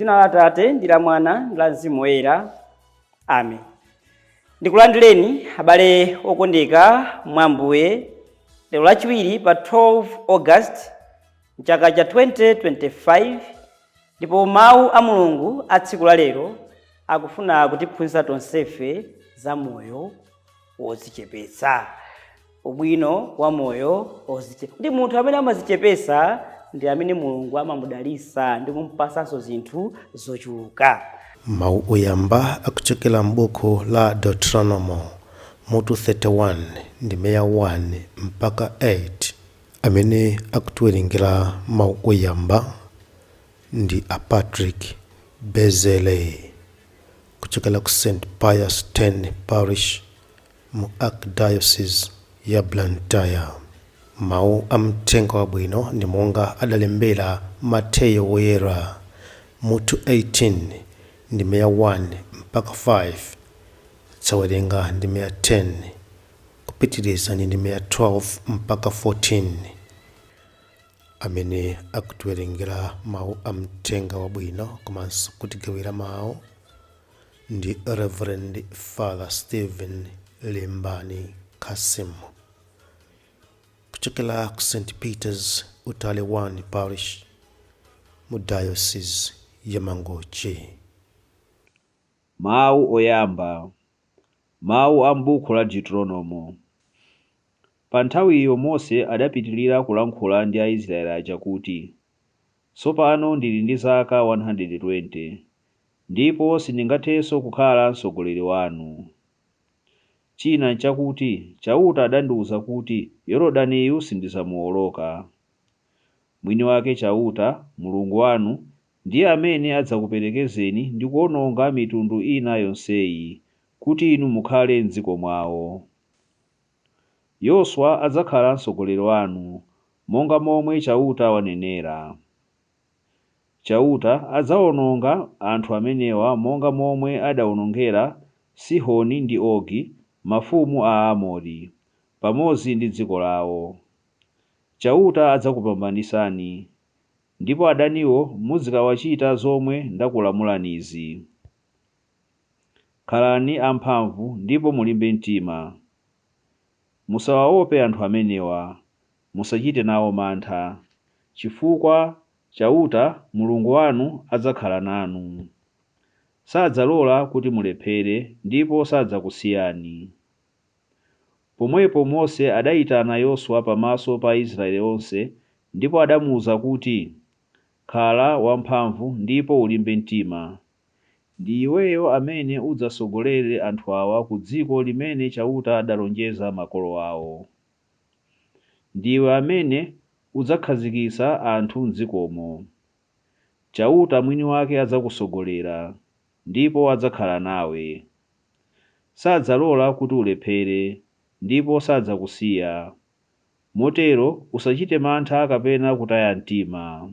M'dzina la Atate ndi la Mwana ndi la Mzimu Woyera. Amen. Ndikulandireni abale okondeka mwa Ambuye lero Lachiwiri pa 12 August mchaka cha 2025, ndipo mawu a Mulungu a tsiku la lero akufuna kutiphunzitsa tonsefe za moyo wodzichepetsa, ubwino wa moyo wodzichepetsa, kuti munthu amene amadzichepetsa ndi amene Mulungu amamudalitsa ndi kumpasanso zinthu zochuluka. Mawu oyamba akuchokera m'buku la Deuteronomo mutu 31 ndime ya 1 mpaka 8. Amene akutiwerengera mawu oyamba ndi a Patrick Bezele kuchokera ku St Pius X Parish mu Archdiocese ya Blantyre. Mawu a mthenga wabwino ndi monga adalembera Mateyo Woyera mutu 18 ndime ya 1 mpaka 5. Tsawerenga ndime ya 10 kupitiriza ndi ndime ya 12 mpaka 14. Amene akutiwerengera mawu a mthenga wabwino komanso kutigawira mawu ndi Reverend Father Stephen Limbani Kasim kuchokera ku St Peters Utale 1 Parish mu Diocese ya Mangochi. Mawu oyamba. Mawu a m'buku la Deuteronomo. Pa nthawiyo Mose adapitirira kulankhula ndi Aisraele aja kuti, Tsopano ndili ndi zaka 120, ndipo sindingathenso kukhala mtsogoleri wanu. China nchakuti Chauta adandiwuza kuti Yordaniyu sindidzamuwoloka. Mwini wake Chauta, Mulungu wanu, ndiye amene adzakuperekezeni ndi kuwononga mitundu ina yonseyi, kuti inu mukhale m'dziko mwao. Yoswa adzakhala mtsogoleri wanu, monga momwe Chauta wanenera. Chauta adzaononga anthu amenewa monga momwe adaonongera Sihoni ndi Ogi, mafumu a Aamori, pamodzi ndi dziko lao. Chauta adzakupambanitsani, ndipo adaniwo muzikawachita zomwe ndakulamulanizi. Khalani amphamvu ndipo mulimbe mtima. Musawaope anthu amenewa, musachite nawo mantha, chifukwa Chauta, Mulungu wanu, adzakhala nanu. Sadzalola kuti mulephere, ndipo sadzakusiyani. Pomwepo Mose adaitana Yoswa pamaso pa Aisraele onse, ndipo adamuuza kuti, Khala wamphamvu ndipo ulimbe mtima. Ndi iweyo amene udzatsogolere anthu awa ku dziko limene Chauta adalonjeza makolo ao. Ndiwe amene udzakhazikitsa anthu m'dzikomo. Chauta mwini wake adzakutsogolera, ndipo adzakhala nawe. Sadzalola kuti ulephere, ndipo sadzakusiya. Motero usachite mantha kapena kutaya mtima.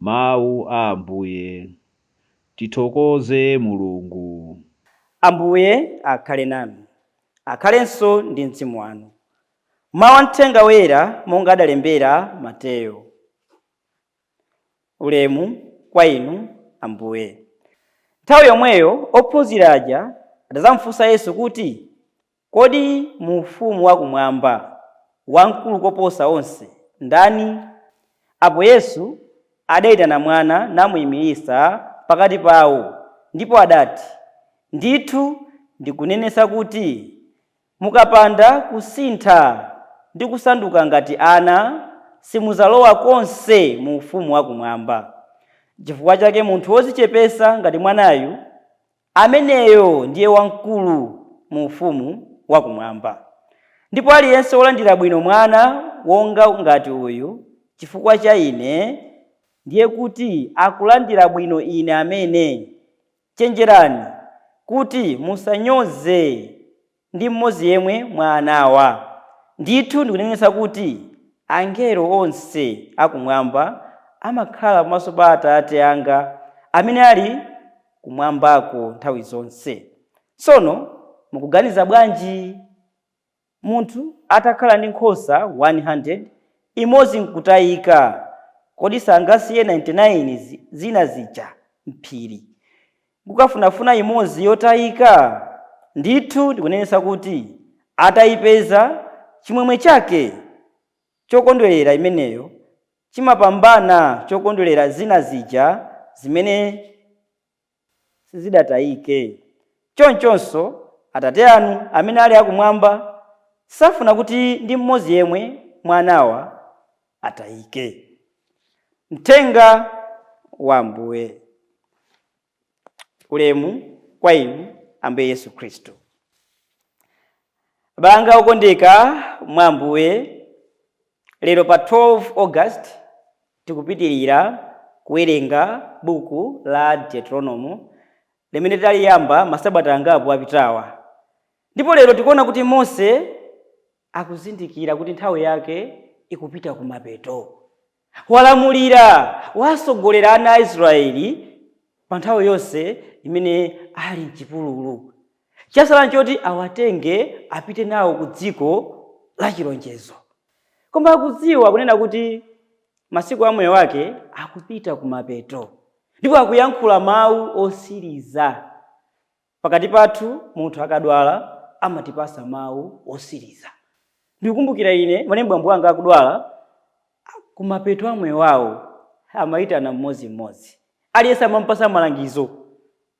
Mawu a Ambuye. Tithokoze Mulungu. Ambuye akhale nanu, akhalenso ndi mzimu wanu. Mawu a Mthenga Woyera monga adalembera Mateyo. Ulemu kwa inu Ambuye. Nthawi yomweyo ophunzira aja adadzamufunsa Yesu kuti, Kodi mu ufumu wakumwamba wamkulu koposa onse ndani? Apo Yesu adaitana mwana namuyimiritsa pakati pawo, ndipo adati, Ndithu ndikunenetsa kuti mukapanda kusintha ndi kusanduka ngati ana, simudzalowa konse mu ufumu wakumwamba. Chifukwa chake munthu wodzichepetsa ngati mwanayu, ameneyo ndiye wamkulu mu ufumu wakumwamba. Ndipo aliyense wolandira bwino mwana wonga ngati uyu chifukwa cha ine, ndiye kuti akulandira bwino ine amene. Chenjerani kuti musanyoze ndi mmodzi yemwe mwa anawa. Ndithu ndikunenetsa kuti angelo onse akumwamba amakhala pamaso pa Atate anga amene ali kumwambako nthawi zonse. Tsono mukuganiza bwanji? Munthu atakhala ndi nkhosa 100, imodzi n'kutayika, kodi sangasiye 99 zina zija m'phiri kukafunafuna imodzi yotayika? Ndithu ndikunenetsa kuti atayipeza, chimwemwe chake chokondwerera imeneyo chimapambana chokondwerera zina zija zimene sizidatayike. Chonchonso Atate anu amene ali akumwamba safuna kuti ndi mmodzi yemwe mwa anawa atayike. Mthenga wa Ambuye. Ulemu kwa inu, Ambuye Yesu Khristu. Abale anga okondeka mwa Ambuye, lero pa 12 August tikupitirira kuwerenga buku la Deuteronomo limene taliyamba masabata angapo apitawa. Ndipo lero tikuona kuti Mose akuzindikira kuti nthawi yake ikupita kumapeto. Walamulira, wasogolera ana a Israeli pa nthawi yonse imene ali mchipululu. Chasala nchoti awatenge apite nawo ku dziko la chilonjezo. Koma akudziwa kunena kuti masiku a moyo wake akupita kumapeto, ndipo akuyankhula mawu osiriza. Pakati pathu munthu akadwala amatipasa mawu osiriza. Ndikukumbukira ine pamene bambo anga akudwala, kumapeto a moyo wawo amayitana mmodzimmodzi, aliyense amampasa malangizo.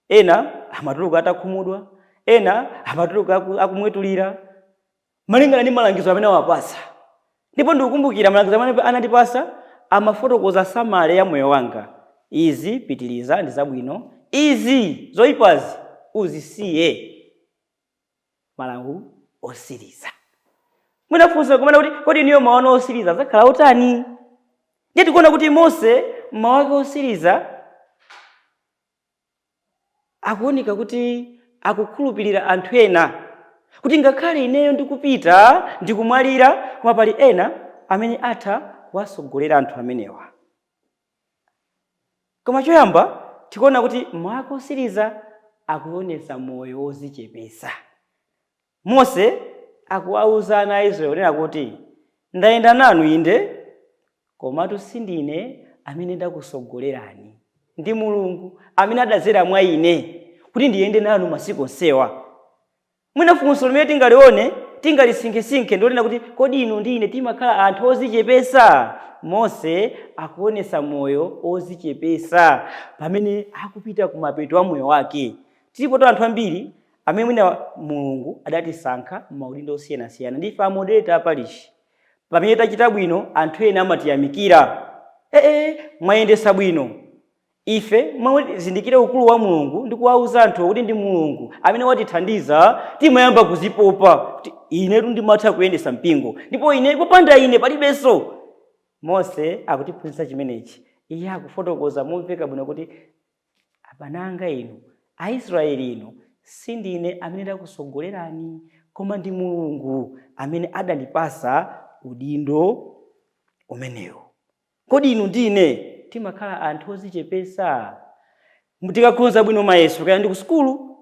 Ena amatuluka atakhumudwa, ena amatuluka akumwetulira malingana ndi malangizo amene awapasa. Ndipo ndikukumbukira malangizo amene anatipasa amafotokoza summary ya moyo wanga: izi pitiriza, ndi zabwino, izi zoyipazi uzisiye. Malangizo osiriza. Mwinafunsa kumene kuti kodi niyo mawu anu osiriza azakhala otani? Ndiye tikuona kuti Mose mawu ake osiriza akuoneka kuti akukhulupirira anthu ena, kuti ngakhale ineyo ndikupita ndikumwalira, koma pali ena amene atha kuwasogolera anthu amenewa. Koma choyamba tikuona kuti mawu ake osiriza akuonetsa moyo wozichepesa. Mose akuwauza ana a Israeli kunena kuti ndayenda nanu inde, komatu sindine amene ndakusogolerani, ndi Mulungu amene adadzera mwa ine kuti ndiyende nanu masiku onsewa. Mwina funso limene tingalione, tingalisinkhesinkhe, ndionena kuti kodi inu ndi ine timakhala anthu ozichepesa? Mose akuonetsa moyo ozichepesa pamene akupita kumapeto a moyo wake. Tilipo anthu ambiri amene mwina Mulungu adatisankha m'maudindo osiyanasiyana. Ndife a moderator a parish. Pamene tachita bwino, anthu ena amatiyamikira, ee, mwayendesa bwino. Ife mwazindikire ukulu wa Mulungu ndi kuwauza anthu kuti ndi Mulungu amene watithandiza, timayamba kuzipopa kuti inetu ndimatha kuyendesa mpingo, ndipo ine popanda ine palibenso. Mose akutiphunzitsa chimenechi. Iye akufotokoza momveka bwino kuti abananga inu, Aisraeli inu, sindine amene ndakusogolerani, koma ndi Mulungu amene adandipasa udindo umenewu. Kodi inu ndine timakhala anthu ozichepesa? Tikakhonza bwino mayeso, kaya ndi ku sukulu,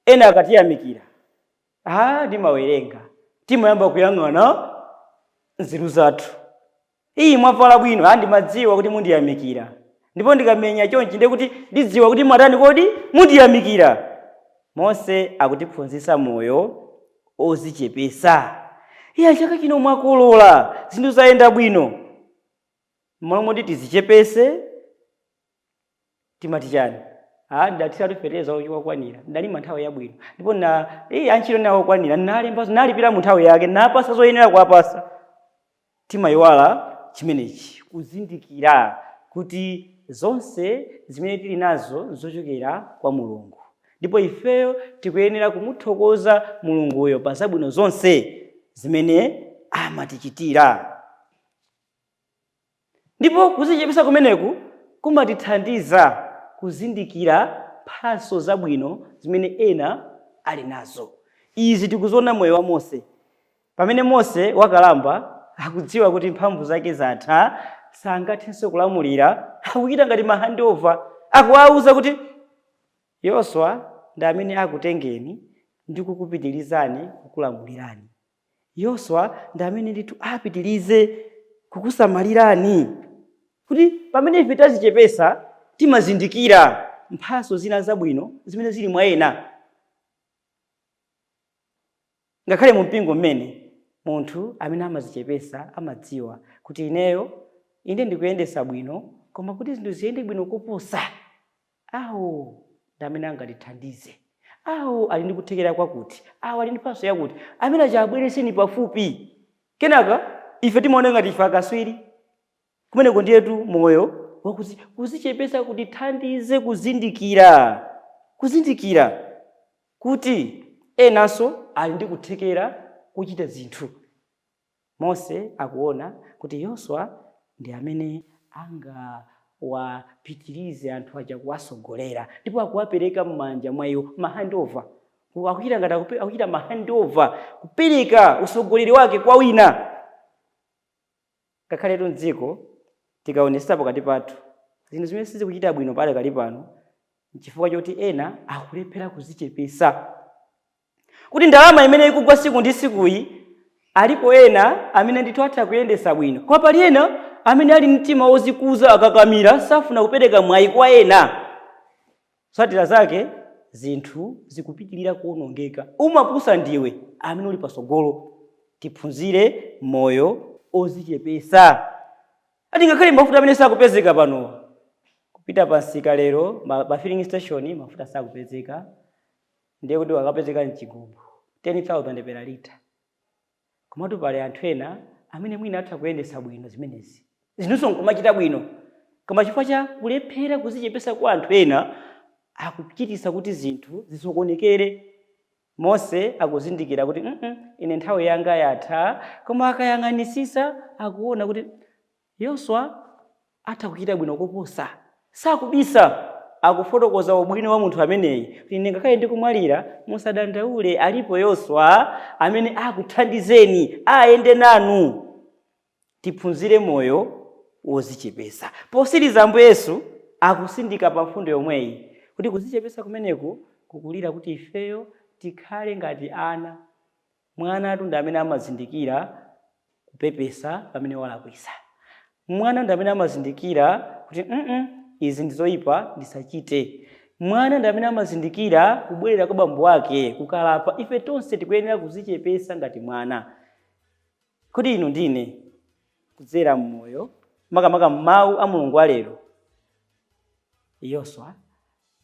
ena akatiyamikira, ah, ndimawerenga, timayamba kuyang'ana nzeru zathu. Iyi mwavala bwino, ah, ndimadziwa kuti mundiyamikira, ndipo ndikamenya chonchi ndiye kuti ndidziwa kuti mwatani, kodi mundiyamikira. Mose akutiphunzitsa moyo ozichepesa. Iya, chaka chino mwakolola, zinthu zayenda bwino, m'malo moti tizichepese timati chani? Ah, ndathiratu fetereza okwanira, ndalima nthawi yabwino, ndipo na antchito nawo okwanira, nalemba, nalipira mu nthawi yake, napasa zoyenera kuwapasa. Timayiwala chimenechi, kuzindikira kuti zonse zimene tili nazo zochokera kwa Mulungu, ndipo ifeyo tikuyenera kumuthokoza Mulunguyo pa zabwino zonse zimene amatichitira. Ndipo kuzichepesa kumeneku kumatithandiza kuzindikira mphatso zabwino zimene ena ali nazo. Izi tikuziona moyo wa Mose. Pamene Mose wakalamba, akudziwa kuti mphamvu zake zatha, sangathenso kulamulira, akuchita ngati ma handover, akuwauza kuti Yoswa ndi amene akutengeni ndi kukupitirizani kukulamulirani. Yoswa ndi amene ndithu apitirize kukusamalirani. Kuti pamene ife tazichepesa, Timazindikira mphaso zina zabwino zimene zili mwa ena. Ngakhale mu mpingo mmene munthu amene amazichepesa amadziwa kuti ineyo inde ndikuyendesa bwino, koma kuti zinthu ziyende bwino koposa, awo ndi amene angatithandize, awo ali ndi kuthekera kwakuti, awo ali ndi mphaso yakuti, amene achabwereseni pafupi. Kenaka ife timaona ngati ife akaswiri. Kumeneko ndiyetu moyo wakuzi kuzichepesa kutithandize kuzindikira kuti enanso ali ndi kuthekera kuchita zinthu. Mose akuona kuti Yoswa ndi amene angawapitirize anthu aja kuwasogolera, ndipo akuwapereka m'manja mwa iwo, mahandover. Akuchita ngati akuchita mahandover, kupereka usogoleri wake kwa wina. Ngakhaletu mdziko tikaonesa pakati pathu zinthu zimene sizikuchita bwino padakali pano, nchifukwa choti ena akulephera kuzichepesa. Kuti ndalama imene ikugwa siku ndi sikuyi, alipo ena amene ndithu atha kuyendesa bwino, koma pali ena amene ali mtima wozikuza, akakamira, safuna kupereka mwayi kwa ena. Zotsatira zake zinthu zikupitirira kuwonongeka. Umapusa ndiwe amene uli pasogolo. Tiphunzire moyo ozichepesa. Ati ngakhale mafuta amene sakupezeka pano, kupita pansika lero pa filling station mafuta sakupezeka, ndiye kuti wakapezeka mchigubu 10,000 per liter. Komatu pali anthu ena amene mwina atha kuyendesa bwino zimenezi, zinunso nkumachita bwino, koma chifukwa cha kulephera kuzichepesa kwa anthu ena akuchitisa kuti zinthu zisokonekere. Mose akuzindikira kuti ine nthawi yanga yatha, koma akayang'anisisa akuona kuti Yoswa atha kuchita bwino koposa. Sakubisa, akufotokoza ubwino wa munthu ameneyi kuti ine ngakhale ndikumwalira, musadandaule, alipo Yoswa amene akuthandizeni, ayende nanu. Tiphunzire moyo wozichepesa. Posiriza, Ambuye Yesu akusindika pa mfundo yomweyi kuti kuzichepesa kumeneku kukulira kuti ifeyo tikhale ngati ana. Mwana atu ndi amene amazindikira kupepesa pamene walakwisa. Mwana ndi amene amazindikira kuti izi ndi zoyipa, ndisachite. Mwana ndi amene amazindikira kubwerera kwa bambo ake kukalapa. Ife tonse tikuyenera kuzichepesa ngati mwana. Kodi inu ndine kudzera mmoyo, makamaka m'mawu a Mulungu alero, Yoswa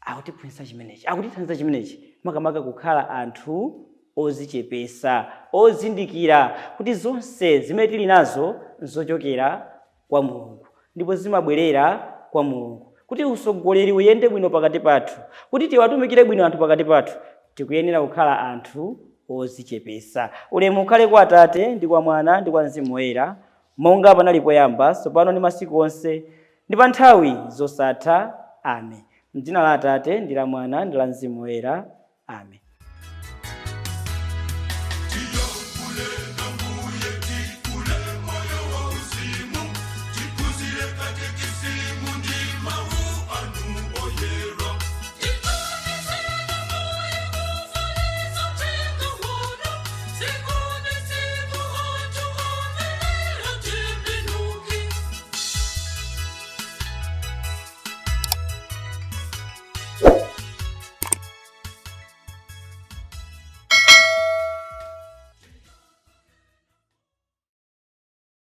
akutiphunzitsa chimenechi, akutithandiza chimenechi, makamaka kukhala anthu ozichepesa, ozindikira kuti zonse zimene tili nazo nzochokera kwa Mulungu ndipo zimabwerera kwa Mulungu. Kuti usogoleri uyende bwino pakati pathu, kuti tiwatumikire bwino anthu pakati pathu, tikuyenera kukhala anthu ozichepesa. Ulemu ukhale kwa Atate ndi kwa Mwana ndi kwa Mzimu Woyera, monga panali poyamba, tsopano ndi masiku onse, ndi pa nthawi zosatha. Amen. M'dzina la Atate ndi la Mwana ndi la Mzimu Woyera. Amen.